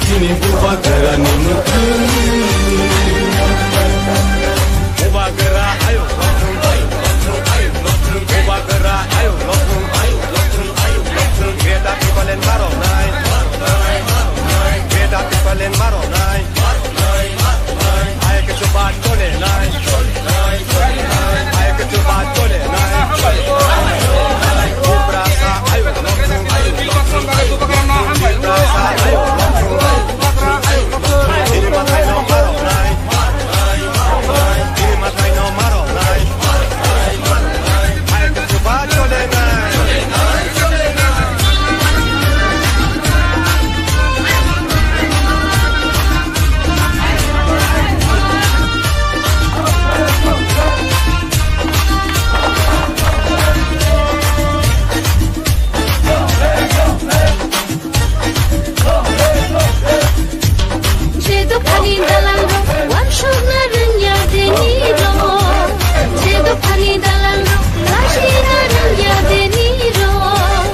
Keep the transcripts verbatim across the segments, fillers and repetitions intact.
Chini bubagra ni mukhung. Bubagra ayo. Bubagra ayo. Beta tipalen maro nai. Beta tipalen maro nai. Ayo ke chuba chole nai. Je dophani dalangrok wansukna rwngya deni rok. Je dophani dalangrok lachina rwngya deni rok.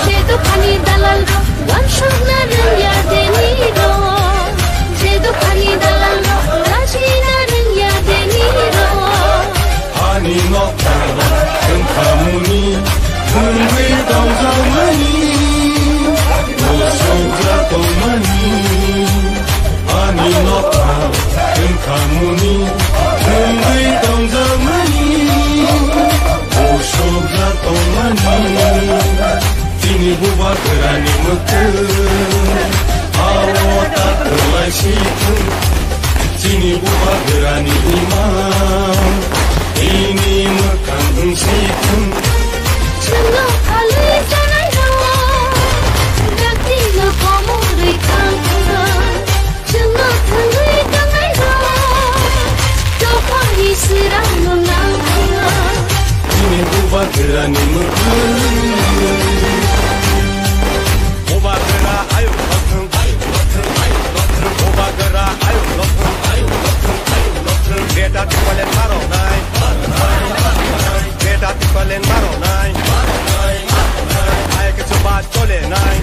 Je dophani dalangrok wansukna rwngya deni rok. Je dophani dalangrok lachina rwngya deni rok. Ani nokha wngkhamuni wngwi tongjakmani, usukra tongmani. Ani nokha wngkhamuni wngwi tongjakmani, usukra tongmani. Chini bubagrani mwkhwng, awo ta kwlai si thung. Chini bubagrani imang, ini mwkhang wng si thung. Chwngno phalwi chanairok, dakti no komorwi thang thang. Chwngno thangwi tongnairok, dophani swrangno nang thang. Chini bubagrani mwkhwng. Bubagra ayuk lothung, ayuk lothung, ayuk lothung. Bubagra ayuk lothung, ayuk lothung, ayuk lothung. Beta tipalen maro nai, beta tipalen maro nai. Ayuk chuba chole nai.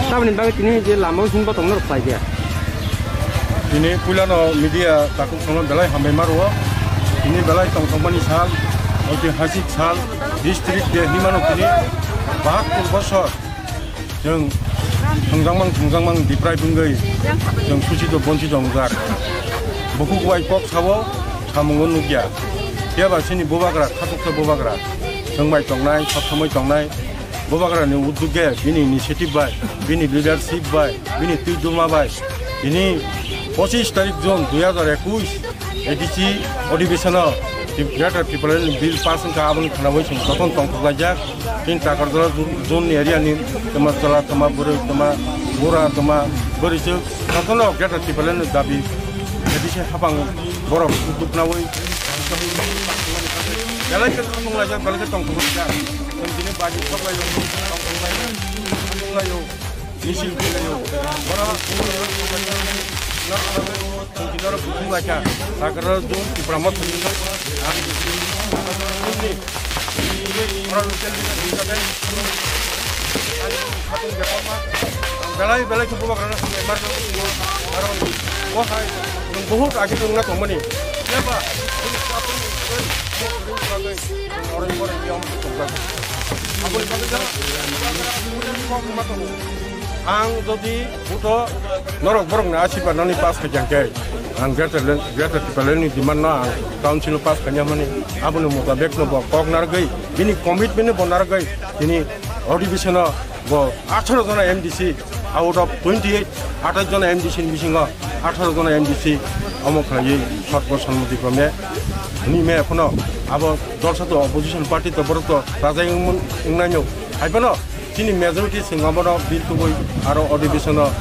Tamni bagwi tini je lama o sini botong norok khlai khe. Tini puilano media takhuk songno belai hambai ma rwo. Tini belai tongthokmani sal, oitihasik sal, History Day hinmano tini bahatur bosor chwng thwngjakmang thwngjakmang diprai bwngwi chwng suchito bonchito wngjak. Bukhuk bai kok sao, samungo nukya. Phiya ba chini bubagra, khatuksa bubagra, chwng bai tongnai, sab somoi tongnai, bubagrani uddogge, bini initiative bai, bini leadership bai, bini twi duma bai, tini pochis tarik June dui hajar ekush A D C odhibeshon o Greater Tipraland ni bill pass wngkha, aboni khwnawi chwng jotono tongthok laijak. Chini Takarjala zone ni area ni tama chwla, tama bwrwi, tama bura, tama bwrwi swk jotono Greater Tipraland ni dabi A D C hapang borok duknawi belai khe tongthok laijak, belai khe tongthok laijak. Chwng tini baji sok laijak, tongthok laijak, tongthok laijak. Misil khlaio. Bono chwng norok bukhuk lai kha. Takarjala zone Tipra Motha ni belai belai khe bubagrano belai o hai nwng bohut age nwngna tongmani. Phiya ba oro oro yom tongjago. Aboni bagwi da kok ma tongo. Ang jodi buto norok borokni asirwad nani pass khaijak khe, ang Greater Land, Greater Tipraland ni demand no ang council o pass khaina mani, aboni mutabek no bo kok narwgwi, bini commitment no bo narwgwi, tini odhibeshon o bo atharo jona M D C out of twenty eight, atharo jona M D C ni bisingo atharo jona M D C omo khlaiwi sotbo sonmoti kome hwnwi me phano abo dol sato opposition party to borok to rajai wngmung wngnai no hai phano chini majority chwng obono bill tubui aro odhibeshon o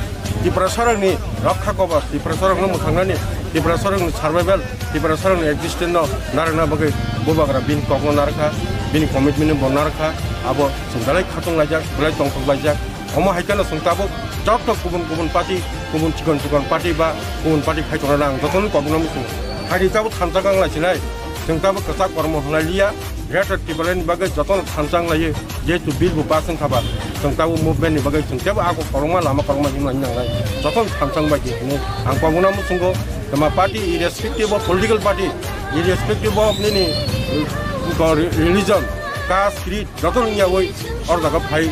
Tiprasarokni rokha kobor, Tiprasarokno mwthangnani, Tiprasarokni survival, Tiprasarokni existence no narwkna bagwi Bubagra bini kokno narwkha, bini commitment no bo narwkha, abo chwng belai khatung laijak, belai tongthok laijak. Omo hai kheno chwng tabuk joto kubun kubun party, kubun chikon chikon party ba kubun party khai tongnani ang jotono kokno muchungo. Haidi tabuk thansa kang lai sinai, chwng tabuk kwchak kormo hwnlai liya, Greater Tipraland ni bagwi jotono thansa wng laiwi, jehetu bill bo pass wng kha ba, chwng tabuk movement ni bagwi chwng teibo ako kwbangma lama kwbangma himna nangnai, jotono thansa wng bai di hwnwi ang kokno muchungo. Tama party irrespective of political party, irrespective of nini, uh, religion, caste, creed, joto wngyawi oro jaga phai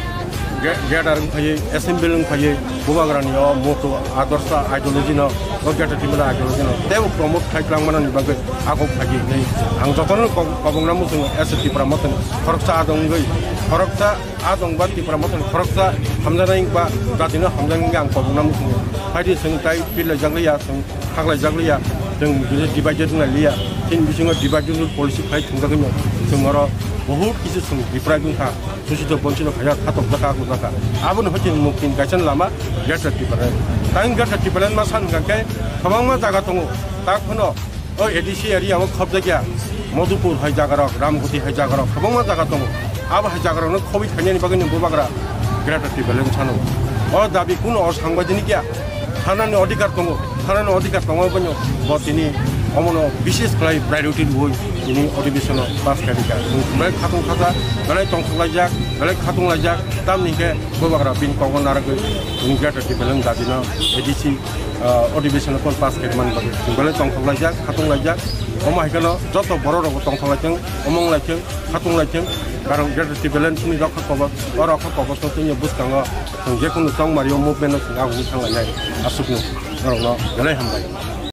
ge-, greater wng phaiwi, assembly wng phaiwi, Bubagrani o moto, adorsha, ideology no, o Greater Tipraland ideology no teibo promote khai kwlangmani bagwi ako phaidi hwnwi ang jotono kok-, kokno muchungo, as a Tipra Mothani khoroksa adong wngwi, khoroksa adong ba Tipra Mothani khoroksa hamjaknai ba jatino hamjaknai wngwi ang kokno muchungo. Phaidi chwng tai pil laijak liya, chwng khaklai jak liya, chwng bini divided wng lai liya, chini bisingo divided rule policy khai thwngjagwi no, chwng oro bahut kisu chwng deprive wngkha, suchito bonchito khaijak, khatok jakha, ako jakha. Aboni hoi chini mukti ni kaisa lama Greater Tipraland. Tang Greater Tipraland ma san hwnkha khe kwbangma jaga tongo, tak phano o A D C area o khobjakya, Madhupur hai jaga rok, Ramguti hai jaga rok, kwbangma jaga tongo. Abo hai jaga rokno khobwi khainani bagwi no Bubagra Greater Tipraland sano. O dabi kuno o sangbaidini kya, thanani odhikar tongo, thanani odhikar tongo bwino bo tini omono bishes khlai priority rwui tini odhibesono pass khairikha. Belai khatung khaja, belai tongthok laijak, belai khatung laijak, tamni hwnkhe Bubagra bini kokno narwgwi tini Greater Tipraland dabino A D C, ah, odhibesono pass khaimani bagwi belai tongthok laijak, khatung laijak. Omo hai kheno joto borok rokbo tongthok laithwng, omong laithwng, khatung laithwng, karon Greater Tipraland chini rokha kobor, o rokha kobor song chini bwskango chwng jekunu chongmari o movement no chwng agugwi thanglainai aswkno norokno belai hambai.